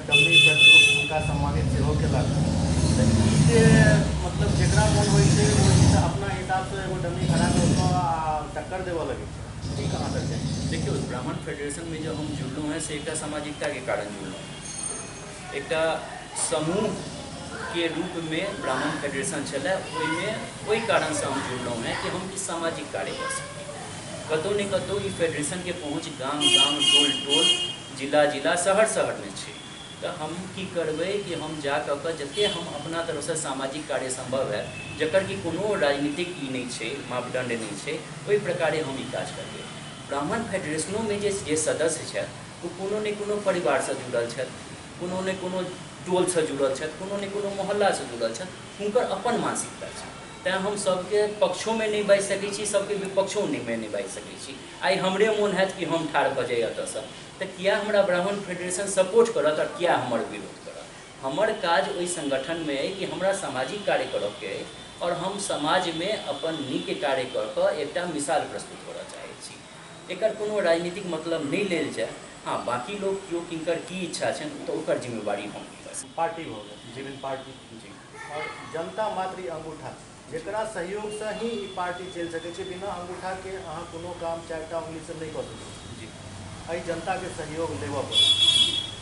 [SPEAKER 1] डम्मी प्रतिरूप हुनका सम्मानित सेहो केलक। तऽ ई जे मतलब जकरा मोन होइ छै ओ जे छै अपना हिसाबसँ एगो डम्मी खड़ा कऽ कऽ आ टक्कर देबऽ लगै छै, ई कहाँ तक जाइ छै?
[SPEAKER 2] देखियौ, ब्राह्मण फेडरेशनमे जब हम जुड़लहुँ हेँ से एकटा सामाजिकताके कारण जुड़लहुँ हेँ। एकटा समूहके रूपमे ब्राह्मण फेडरेशन छलै, ओहिमे ओहि कारणसँ हम जुड़लहुँ हेँ कि हम किछु सामाजिक कार्य कऽ सकी। कतहु ने कतहु ई फेडरेशनके पहुँच गाम गाम, टोल टोल, जिला जिला, शहर शहरमे छै। तऽ हम की करबै कि हम जा कऽ कऽ जतेक हम अपना तरफसँ सामाजिक कार्य सम्भव हैत, जकर कि कोनो राजनीतिक ई नहि छै, मापदण्ड नहि छै, ओहि प्रकारे हम ई काज करबै। ब्राह्मण फेडरेशनोमे जे जे सदस्य छथि ओ कोनो ने कोनो परिवारसँ जुड़ल छथि, कोनो ने कोनो टोलसँ जुड़ल छथि, कोनो ने कोनो मोहल्लासँ जुड़ल छथि, हुनकर अपन मानसिकता छनि। तैँ हम सभके पक्षोमे नहि बाजि सकै छी, सभके विपक्षोमे नहि बाजि सकै छी। आइ हमरे मोन हैत कि हम ठाढ़ भऽ जाइ एतऽसँ, तऽ किए हमरा ब्राह्मण फेडरेशन सपोर्ट करत आओर किए हमर विरोध करत? हमर काज ओहि सङ्गठनमे अइ कि हमरा सामाजिक कार्य करऽके अइ आओर हम समाजमे अपन नीक कार्य कऽ कऽ एकटा मिसाल प्रस्तुत करऽ चाहै छी। एकर कोनो राजनीतिक मतलब नहि लेल जाय। हँ, बाँकी लोक केओ किनकर की इच्छा छनि तऽ ओकर जिम्मेवारी हम नहि लऽ सकै।
[SPEAKER 1] पार्टी भऽ गेल, जीवन पार्टी।
[SPEAKER 2] जी।
[SPEAKER 1] आओर जनता मात्र ई अङ्गूठा छै जकरा सहयोगसँ ही ई पार्टी चलि सकै छै। बिना अङ्गूठाके अहाँ कोनो काम 4टा उंगलीसँ नहि कऽ सकै छी।
[SPEAKER 2] जी।
[SPEAKER 1] एहि जनताके सहयोग लेबऽ पड़त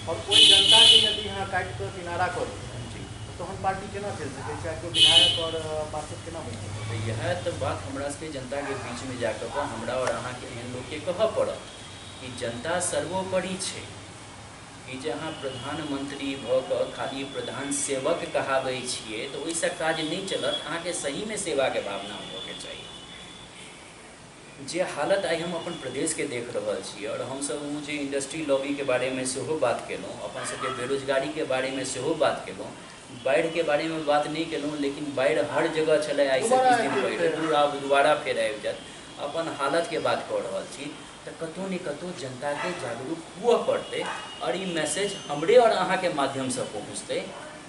[SPEAKER 1] आओर ओहि जनताके यदि अहाँ काटि कऽ किनारा कऽ दियौ
[SPEAKER 2] जी,
[SPEAKER 1] तहन पार्टी केना चलि सकै छै आ केओ विधायक आओर पार्षद केना बनि सकै?
[SPEAKER 2] तऽ इएह तऽ बात हमरा सबके जनताके बीचमे जा कऽ हमरा आओर अहाँके एहन लोकके कहऽ पड़त कि जनता सर्वोपरि छै। ई जे अहाँ प्रधानमंत्री भऽ कऽ खाली प्रधान सेवक कहाबै छियै तऽ ओहिसँ काज नहि चलत, अहाँके सहीमे सेवाके भावना होबऽके चाही। जे हालत आइ हम अपन प्रदेशके देख रहल छी, आओर हमसब ओ जे इंडस्ट्री लॉबीके बारेमे सेहो बात केलहुँ, अपन सबके बेरोजगारीके बारेमे सेहो बात केलहुँ, बाढ़िके बारेमे बात नहि केलहुँ, लेकिन बाढ़ि हर जगह छलै आइसँ
[SPEAKER 1] दोबारा
[SPEAKER 2] 20 दिन
[SPEAKER 1] आबि
[SPEAKER 2] पहिले,
[SPEAKER 1] जेतै।
[SPEAKER 2] दोबारा फेर आबि जायत। अपन हालतके बात कऽ रहल छी तऽ कतहु ने कतहु जनताके जागरूक हुअ पड़तै आओर ई मैसेज हमरे आओर अहाँके माध्यमसँ पहुँचतै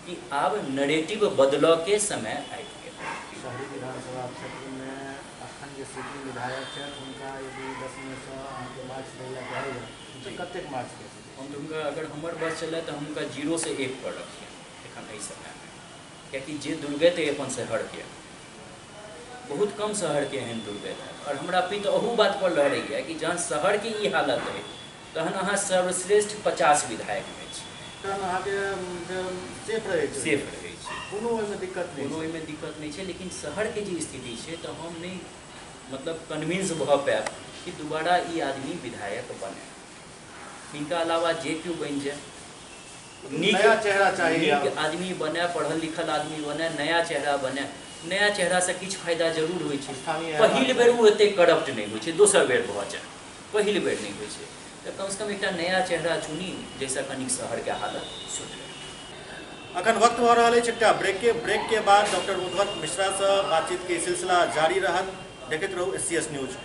[SPEAKER 2] कि आब नरेटिव बदलऽके समय आबि गेल।
[SPEAKER 1] शहरी विधानसभा क्षेत्रमे अखन जे सिटिंग विधायक छथि हुनका यदि 10मेसँ अहाँके मार्क्स दै लए कहल जाय तऽ कतेक मार्क्स दे सकै?
[SPEAKER 2] हम तऽ हुनका, अगर हमर बस चलए तऽ हम हुनका 0 से 1 पर रखियनि एखन एहि समयमे, कियाकि जे दुर्गति अइ अपन शहरके, बहुत कम शहरके एहन दुर्गति हैत। आओर हमरा पित्त अहू बातपर लहरैए कि जहन शहरके ई हालत अइ तहन अहाँ सर्वश्रेष्ठ 50 विधायकमे छी।
[SPEAKER 1] तहन अहाँके सेफ रहै छै।
[SPEAKER 2] सेफ रहै छै,
[SPEAKER 1] कोनो ओहिमे दिक्कत नहि
[SPEAKER 2] कोनो
[SPEAKER 1] छै।
[SPEAKER 2] ओहिमे दिक्कत नहि छै। लेकिन शहरके जे स्थिति छै तऽ हम नहि मतलब कन्विन्स भऽ पायब कि दोबारा ई आदमी विधायक बने। हिनका अलावा जे केओ बनि जाय, नीक
[SPEAKER 1] नया चेहरा चाही।
[SPEAKER 2] नीक आदमी बने, पढ़ल लिखल आदमी बने, नया चेहरा बने। नया चेहरासँ किछु फायदा जरूर होइ छै।
[SPEAKER 1] स्थानीय
[SPEAKER 2] पहिल बेर ओ एतेक करप्ट नहि होइ छै, दोसर बेर भऽ जाय, पहिल बेर नहि होइ छै। तऽ कमसँ कम एकटा नया चेहरा चुनी जाहिसँ कनिक शहरके हालत सुधरे।
[SPEAKER 1] अखन वक्त भऽ रहल अछि एकटा ब्रेक के। ब्रेक के बाद डॉक्टर उद्धव मिश्रासँ बातचीत के सिलसिला जारी रहत। देखैत रहू S news.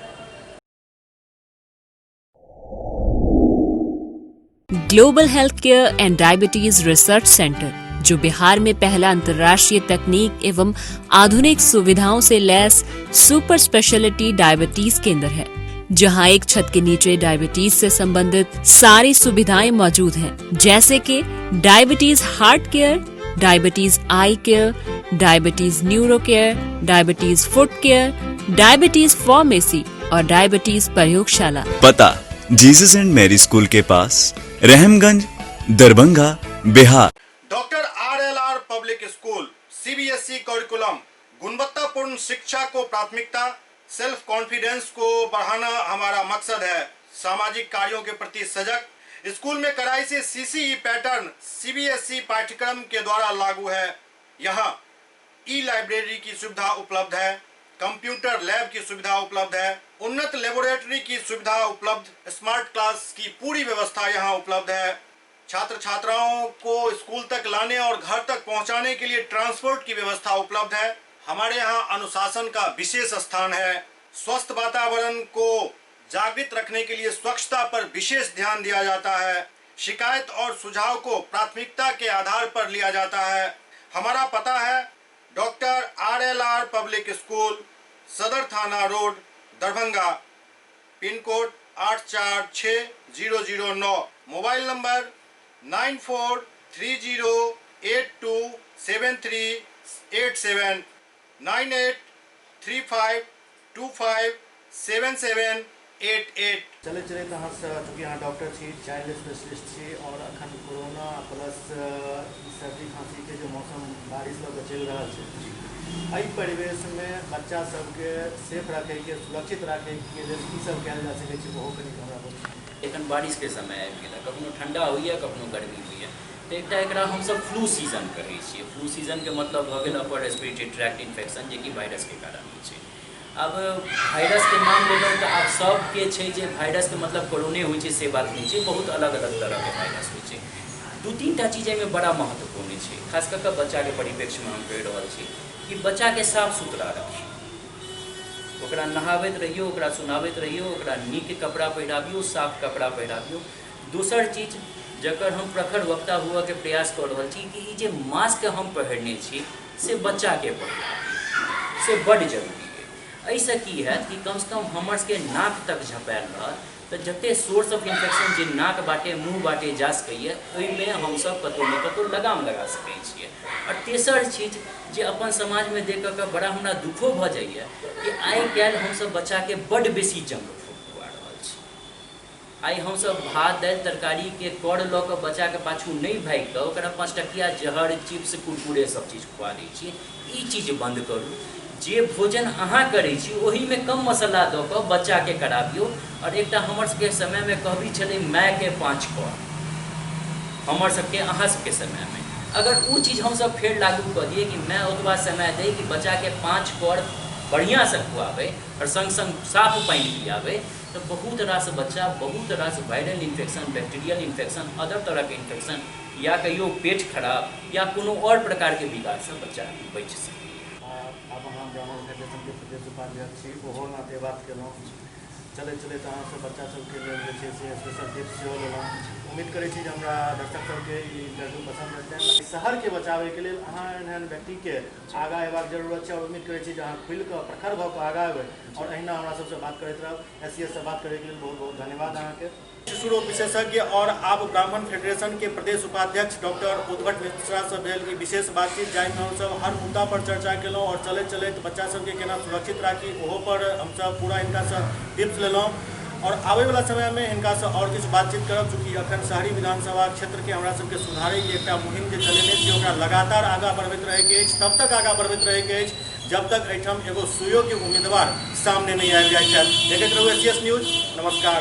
[SPEAKER 3] Global health care and diabetes research centre, जो बिहार में पहला अंतर्राष्ट्रीय तकनीक एवं आधुनिक सुविधाओं से लैस सुपर स्पेशलिटी डायबिटीज केंद्र है, जहां एक छत के नीचे डायबिटीज से संबंधित सारी सुविधाएं मौजूद हैं, जैसे कि diabetes heart care, diabetes eye care, diabetes neuro care, diabetes foot care, diabetes pharmacy और डायबिटीज प्रयोगशाला।
[SPEAKER 4] पता: जीसस एंड मैरी स्कूल के पास, Rahamganj, Darbhanga, Bihar.
[SPEAKER 1] Doctor R L R public school, CBSE curriculum, गुणवत्तापूर्ण शिक्षा को प्राथमिकता, सेल्फ कॉन्फिडेंस को बढ़ाना हमारा मकसद है। सामाजिक कार्यों के प्रति सजग, स्कूल में कड़ाई से सीसीई पैटर्न सीबीएसई पाठ्यक्रम के द्वारा लागू है। यहाँ ई लाइब्रेरी की सुविधा उपलब्ध है, कंप्यूटर लैब की सुविधा उपलब्ध है, उन्नत लेबोरेटरी की सुविधा उपलब्ध, स्मार्ट क्लास की पूरी व्यवस्था यहाँ उपलब्ध है। छात्र छात्राओं को स्कूल तक लाने और घर तक पहुंचाने के लिए ट्रांसपोर्ट की व्यवस्था उपलब्ध है। हमारे यहाँ अनुशासन का विशेष स्थान है। स्वस्थ वातावरण को जागृत रखने के लिए स्वच्छता पर विशेष ध्यान दिया जाता है। शिकायत और सुझाव को प्राथमिकता के आधार पर लिया जाता है। हमारा पता है doctor R L R public school, Sadar थाना road, Darbhanga, pin code 846009, mobile number 9430827387, 9835257788। चलैत चलैत अहाँसँ, चूँकि अहाँ डॉक्टर छी, चाइल्ड स्पेशलिस्ट छी आओर अखन कोरोना प्लस सर्दी खाँसीके जे मौसम बारिश लऽ कऽ चलि रहल छै, एहि परिवेशमे बच्चा सबके सेफ राखैके, सुरक्षित राखैके लेल की सब कयल जा सकै छै, ओहो कनि हमरा बोलू।
[SPEAKER 2] एखन बारिशके समय आबि गेल, कखनो ठण्डा होइए, कखनो गर्मी होइए, तऽ एकटा एकरा हमसब फ्लू सीजन कहै छियै। फ्लू सीजनके मतलब भऽ गेल अपर रेस्पिरेटरी ट्रैक्ट इन्फेक्शन, जेकि वायरसके कारण होइ छै। आब वायरसके नाम लेलहुँ तऽ आब सबके छै जे वायरसके मतलब कोरोने होइ छै, से बात नहि छै। बहुत अलग अलग तरहके वायरस होइ छै। दू तीन टा चीज एहिमे बड़ा महत्वपूर्ण छै। खास कऽ कऽ बच्चाके परिप्रेक्ष्यमे हम कहि रहल छी कि बच्चाके साफ सुथरा रखी, ओकरा नहाबैत रहियौ, ओकरा सुनाबैत रहियौ, ओकरा नीक कपड़ा पहिराबियौ, साफ कपड़ा पहिराबियौ। दोसर चीज जकर हम प्रखर वक्ता हुअके प्रयास कऽ रहल छी कि ई जे मास्क हम पहिरने छी से बच्चाके पहिराबी, से बड्ड जरूरी अइ। एहिसँ की हैत कि कमसँ कम हमर सबके नाक तक झपायल रहत, तऽ जते सोर्स ऑफ इन्फेक्शन जे नाक बाटे मुँह बाटे जा सकैए, ओहिमे हमसब कतहु ने कतहु लगाम लगा सकै छियै। आओर तेसर चीज जे अपन समाजमे देख कऽ बड़ा हमरा दुखो भऽ जाइए कि आइ काल्हि हमसब बच्चाके बड्ड बेसी जंक फूड खुआ रहल छी। आइ हमसब भात दालि तरकारीके कर लऽ कऽ बच्चाके पाछू नहि भागि कऽ ओकरा 5 टकिया जहर, चिप्स, कुरकुरे सब चीज खुआ दै छियै। ई चीज बन्द करू। जे भोजन अहाँ करै छी ओहिमे कम मसाला दऽ कऽ बच्चाके कराबियौ। आओर एकटा हमर सबके समयमे कहबी छलै मायके 5 कर, हमर सबके अहाँ सबके समयमे अगर ओ चीज हमसब फेर लागू कऽ दियै कि माय ओतबा समय दै कि बच्चाके 5 कर बढ़िआँसँ खुआबै आओर सङ्ग सङ्ग साफ पानि पियाबै, तऽ बहुत रास बच्चा बहुत रास viral infection, bacterial infection, other तरहके इन्फेक्शन या कहियो पेट खराब या कोनो आओर प्रकारके विकारसँ बच्चा बचि सकैए।
[SPEAKER 1] आब अहाँ ब्राह्मण फेडरेशनके प्रदेश उपाध्यक्ष छी, ओहो नाते बात केलहुँ। चलैत चलैत अहाँसँ बच्चा सबके लेल जे छै से स्पेशल टिप्स सेहो लेलहुँ। उम्मीद करै छी जे हमरा दर्शक सबके ई इंटरव्यू पसन्द हेतनि। शहरके बचाबैके लेल अहाँ एहन एहन व्यक्तिके आगाँ अयबाक जरूरत छै आओर उम्मीद करै छी जे अहाँ खुलिकऽ प्रखर भऽ कऽ आगाँ अयबै आओर अहिना हमरा सबसँ बात करैत रहब। एससीएस से बात करैके लेल बहुत बहुत धन्यवाद अहाँके। शिशु रोग विशेषज्ञ और आब ब्राह्मण फेडरेशन के प्रदेश उपाध्यक्ष डॉक्टर उद्भट मिश्रा से भेल ई विशेष बातचीत, जाहिमे हमसब हर मुद्दा पर चर्चा केलहुँ और चलैत चलैत बच्चा सबके केना सुरक्षित राखी ओहो पर हमसब पूरा हिनकासँ टिप्स लेलहुँ और आबैवला समयमे हिनकासँ और किछु बातचीत करब। चूँकि अखन शहरी विधानसभा क्षेत्रके हमरा सबके सुधारैके एकटा मुहिम जे चलेने छी ओकरा लगातार आगाँ बढ़बैत रहैके अछि, तब तक आगाँ बढ़बैत रहैके अछि जब तक एहिठाम एगो सुयोग्य उम्मीदवार सामने नहि आबि जाइ छथि। देखैत रहू एससीएस न्यूज। नमस्कार।